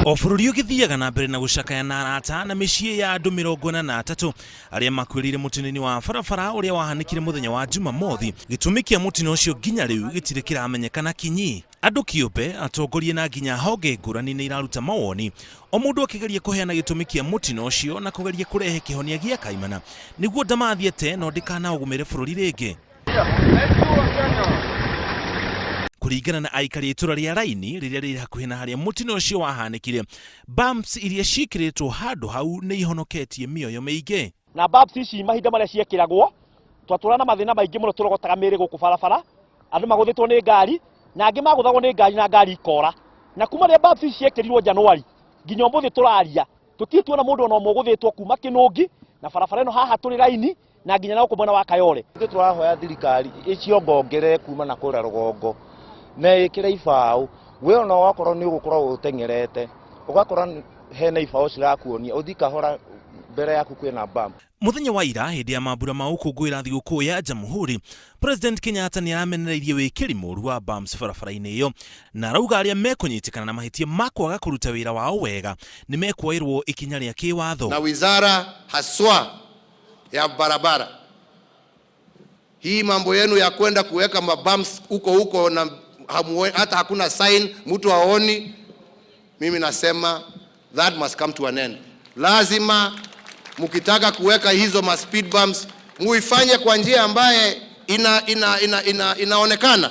O bũrũri ũgĩthiaga na mbere na gũcakaya na arata na mĩciĩ ya andũ 43 arĩa makuĩrĩire mũtino-inĩ wa barabara ũrĩa wahanĩkire mũthenya wa Jumamothi. Gĩtũmi kĩa mũtino ũcio nginya rĩu gĩtirĩ kĩramenyeka na kinyi. Andũ kĩũmbe, atongoria na nginya honge ngũrani nĩ iraruta mawoni, o mũndũ akĩgeria kũheana gĩtũmi kĩa mũtino ũcio na kũgeria kũrehe kĩhonia gĩa kaimana nĩguo ndamathia ta ĩno ndĩkanaũgũmĩre bũrũri rĩngĩ. Kũringana na aikari a itũra rĩa Raini rĩrĩa rĩrĩ hakuhĩ na harĩa mũtino ũcio wahanĩkire, bumps iria ciĩkĩrĩtwo handũ hau nĩ ihonoketie mĩoyo mĩingĩ. Na bumps ici mahinda marĩa ciekĩragwo twatũra na mathĩna maingĩ mũno, tũrogotaga mĩrĩ gũkũ barabara, andũ magũthĩtwo nĩ ngari na angĩ magũthagwo nĩ ngari na ngari ikora. Na kuma rĩrĩa bumps ici ciekĩrirwo Januari nginya ũmũthĩ tũraria, tũtirĩ tuona mũndũ ona ũmwe ũgũthĩtwo kuma Kĩnũngi na barabara ĩno haha tũrĩ Raini na nginya na gũkũ mwena wa Kayole. Ithuĩ tũrahoya thirikari ĩciongongerere kuma na kũrĩa rũgongo na ĩkĩre ibaũ, we ona wakorwo nĩ ũgũkorwo ũteng'erete ũgakora hena ibaũ cirakuonia ũthiĩ kahora, mbere yaku kwĩna bump. Mũthenya wa ira hĩndĩ ya mambura ma gũkũngũĩra thigũkũ ya Jamhuri, President Kenyatta nĩ aramenereirie wĩkĩri mũru wa bumps barabara-inĩ ĩyo na arauga arĩa mekũnyitĩkana na mahĩtia ma kwaga kũruta wĩra wao wega nĩ mekuoerwo ikinya rĩa kĩwatho. Na wizara haswa ya barabara, hii mambo yenu ya kwenda kuweka mabumps huko huko na hamuwe, hata hakuna sign, mtu haoni, mimi nasema that must come to an end. Lazima mkitaka kuweka hizo ma speed bumps muifanye kwa njia ambaye ina, ina, ina, ina, inaonekana.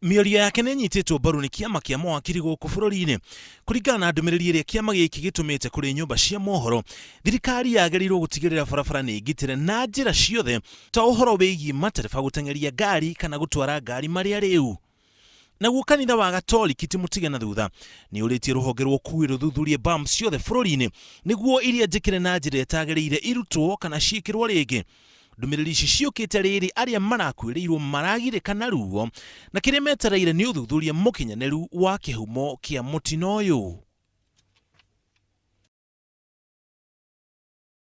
Mĩario yake nĩ ĩnyitĩtwo mbaru nĩ kĩama kĩa mawakiri gũkũ bũrũri-inĩ. Kũringana na ndũmĩrĩri ĩrĩa kĩama gĩkĩ gĩtũmĩte kũrĩ nyũmba cia mohoro, thirikari yagĩrĩirwo gũtigĩrĩra barabara nĩ ngitĩre na njĩra ciothe ta ũhoro wĩgiĩ matereba gũteng'eria ngari kana gũtwara ngari marĩ arĩu. Naguo kanitha wa Gatoriki ti mũtige na thutha nĩ ũrĩtie rũhonge rwa ũkuui rũthuthurie bumps ciothe bũrũri-inĩ nĩguo iria njĩkĩre na njĩra ĩtagĩrĩire irutwo kana ciĩkĩrwo rĩngĩ. Ndũmĩrĩri ici ciũkĩte rĩrĩ arĩa marakuĩrĩirwo maragirĩka na ruo na kĩrĩa metereire nĩ ũthuthuria mũkinyanĩru wa kĩhumo kĩa mũtino ũyũ.